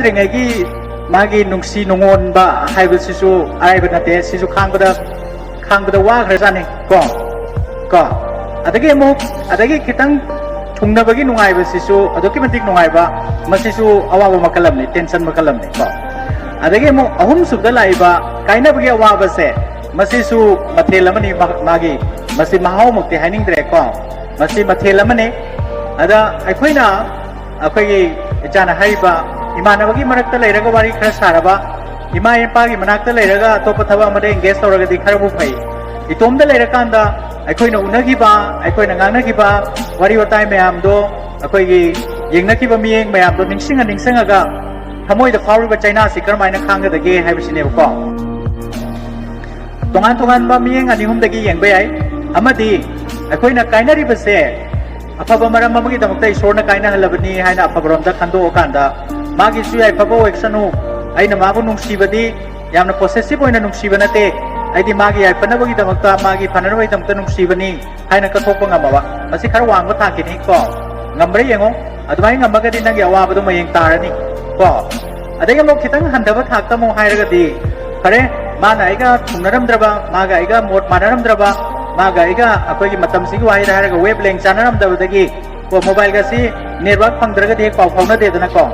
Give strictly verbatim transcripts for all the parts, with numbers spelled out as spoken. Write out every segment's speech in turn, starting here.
ꯂꯩꯔꯤꯉꯩꯒꯤ ꯃꯥꯒꯤ ꯅꯨꯡꯁꯤ ꯅꯨꯡꯉꯣꯟꯕ ꯍꯥꯏꯕꯁꯤꯁꯨ ꯑꯔꯥꯏꯕ ꯅꯠꯇꯦ꯫ ꯁꯤꯁꯨ ꯈꯥꯡꯕꯗ, ꯈꯥꯡꯕꯗ ꯋꯥꯈ꯭ꯔꯖꯥꯠꯅꯤ ꯀꯣ꯫ ꯀꯣ, ꯑꯗꯒꯤ ꯑꯃꯨꯛ, ꯑꯗꯒꯤ ꯈꯤꯇꯪ ꯊꯨꯡꯅꯕꯒꯤ ꯅꯨꯡꯉꯥꯏꯕꯁꯤꯁꯨ ꯑꯗꯨꯛꯀꯤ ꯃꯇꯤꯛ ꯅꯨꯡꯉꯥꯏꯕ, ꯃꯁꯤꯁꯨ ꯑꯋꯥꯕ ꯃꯈꯜ ꯑꯃꯅꯤ, tension ꯃꯈꯜ ꯑꯃꯅꯤ ꯀꯣ꯫ ꯑꯗꯒꯤ ꯑꯃꯨꯛ ꯑꯍꯨꯝꯁꯨꯕꯗ ꯂꯥꯛꯏꯕ ꯀꯥꯏꯅꯕꯒꯤ ꯑꯋꯥꯕꯁꯦ, ꯃꯁꯤꯁꯨ ꯃꯊꯦꯜ ꯑꯃꯅꯤ꯫ ꯃꯥ-, ꯃꯥꯒꯤ, ꯃꯁꯤ ꯃꯍꯥꯎꯃꯛꯇꯤ ꯍꯥꯏꯅꯤꯡꯗ꯭ꯔꯦ ꯀꯣ, ꯃꯁꯤ ꯃꯊꯦꯜ ꯑꯃꯅꯤ꯫ ꯑꯗ ꯑꯩꯈꯣꯏꯅ, ꯑꯩꯈꯣꯏꯒꯤ ꯏꯆꯥꯅ ꯍꯥꯏꯔꯤꯕ, ꯏꯃꯥꯟꯅꯕꯒꯤ ꯃꯔꯛꯇ ꯂꯩꯔꯒ ꯋꯥꯔꯤ ꯈꯔ ꯁꯥꯔꯕ, ꯏꯃꯥ ꯏꯄꯥꯒꯤ ꯃꯅꯥꯛꯇ ꯂꯩꯔꯒ ꯑꯇꯣꯞꯄ ꯊꯕꯛ ꯑꯃꯗ engage ꯇꯧꯔꯒꯗꯤ ꯈꯔꯕꯨ ꯐꯩ꯫ ꯏꯇꯣꯝꯗ ꯂꯩꯔꯀꯥꯟꯗ ꯑꯩꯈꯣꯏꯅ ꯎꯅꯈꯤꯕ, ꯑꯩꯈꯣꯏꯅ ꯉꯥꯡꯅꯈꯤꯕ ꯋꯥꯔꯤ ꯋꯥꯇꯥꯏ ꯃꯌꯥꯝꯗꯣ, ꯑꯩꯈꯣꯏꯒꯤ ꯌꯦꯡꯅꯈꯤꯕ ꯃꯤꯠꯌꯦꯡ ꯃꯌꯥꯝꯗꯣ ꯅꯤꯡꯁꯤꯡꯉ ꯅꯤꯡꯁꯤꯡꯉꯒ ꯊꯃꯣꯏꯗ ꯐꯥꯎꯔꯤꯕ ꯆꯩꯅꯥꯁꯤ ꯀꯔꯝꯍꯥꯏꯅ ꯈꯥꯡꯒꯗꯒꯦ ꯍꯥꯏꯕꯁꯤꯅꯦꯕꯀꯣ꯫ ꯇꯣꯉꯥꯟ ꯇꯣꯉꯥꯟꯕ ꯃꯤꯠꯌꯦꯡ ꯑꯅꯤ ꯑꯍꯨꯝꯗꯒꯤ ꯌꯦꯡꯕ ꯌꯥꯏ꯫ ꯑꯃꯗꯤ, ꯑꯩꯈꯣꯏꯅ ꯀꯥꯏꯅꯔꯤꯕꯁꯦ ꯑꯐꯕ ꯃꯔꯝ ꯑꯃꯒꯤꯗꯃꯛꯇ ꯏꯁꯣꯔꯅ ꯀꯥꯏꯅꯍꯜꯂꯕꯅꯤ ꯍꯥꯏꯅ ꯑꯐꯕꯔꯣꯝꯗ ꯈꯟꯗꯣꯛꯑꯀꯥꯟꯗ, ꯃꯥꯒꯤꯁꯨ ꯌꯥꯏꯐꯕ ꯑꯣꯏꯁꯅꯨ, ꯑꯩꯅ ꯃꯥꯕꯨ ꯅꯨꯡꯁꯤꯕꯗꯤ ꯌꯥꯝꯅ possessive ꯑꯣꯏꯅ ꯅꯨꯡꯁꯤꯕ ꯅꯠꯇꯦ, ꯑꯩꯗꯤ ꯃꯥꯒꯤ ꯌꯥꯏꯐꯅꯕꯒꯤꯗꯃꯛꯇ, ꯃꯥꯒꯤ ꯐꯅꯅꯕꯒꯤꯗꯃꯛꯇ ꯅꯨꯡꯁꯤꯕꯅꯤ ꯍꯥꯏꯅ ꯀꯠꯊꯣꯛꯄ ꯉꯝꯃꯕ, ꯃꯁꯤ ꯈꯔ ꯋꯥꯡꯕ ꯊꯥꯛꯀꯤꯅꯤ ꯀꯣ꯫ ꯉꯝꯕ꯭ꯔꯥ ꯌꯦꯡꯉꯣ꯫ ꯑꯗꯨꯃꯥꯏꯅ ꯉꯝꯃꯒꯗꯤ ꯅꯪꯒꯤ ꯑꯋꯥꯕꯗꯣ ꯃꯌꯦꯡ ꯇꯥꯔꯅꯤ ꯀꯣ꯫ ꯑꯗꯒꯤ ꯑꯃꯨꯛ ꯈꯤꯇꯪ ꯍꯟꯊꯕ ꯊꯥꯛꯇ ꯑꯃꯨꯛ ꯍꯥꯏꯔꯒꯗꯤ, ꯐꯔꯦ, ꯃꯥꯅ ꯑꯩꯒ ꯊꯨꯡꯅꯔꯝꯗ꯭ꯔꯕ, ꯃꯥꯒ ꯑꯩꯒ ꯃꯣꯠ ꯃꯥꯟꯅꯔꯝꯗ꯭ꯔꯕ, ꯃꯥꯒ ꯑꯩꯒ ꯑꯩꯈꯣꯏꯒꯤ ꯃꯇꯝꯁꯤꯒꯤ ꯋꯥꯍꯩꯗ ꯍꯥꯏꯔꯒ wavelength ꯆꯥꯟꯅꯔꯝꯗꯕꯗꯒꯤ ꯀꯣ, mobile ꯒꯁꯤ network ꯐꯪꯗ꯭ꯔꯒꯗꯤ ꯍꯦꯛ ꯄꯥꯎ ꯐꯥꯎꯅꯗꯦꯗꯅꯀꯣ꯫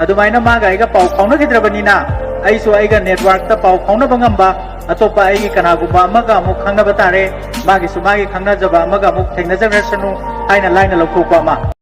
ꯑꯗꯨꯃꯥꯏꯅ ꯃꯥꯒ ꯑꯩꯒ ꯄꯥꯎ ꯐꯥꯎꯅꯈꯤꯗ꯭ꯔꯕꯅꯤꯅ, ꯑꯩꯁꯨ ꯑꯩꯒ network ꯇ ꯄꯥꯎ ꯐꯥꯎꯅꯕ ꯉꯝꯕ ꯑꯇꯣꯞꯄ ꯑꯩꯒꯤ ꯀꯅꯥꯒꯨꯝꯕ ꯑꯃꯒ ꯑꯃꯨꯛ ꯈꯪꯅꯕ ꯇꯥꯔꯦ, ꯃꯥꯒꯤꯁꯨ ꯃꯥꯒꯤ ꯈꯪꯅꯖꯕ ꯑꯃꯒ ꯑꯃꯨꯛ ꯊꯦꯡꯅꯖꯈ꯭ꯔꯁꯅꯨ ꯍꯥꯏꯅ ꯂꯥꯏꯅ ꯂꯧꯊꯣꯛꯄ ꯑꯃ꯫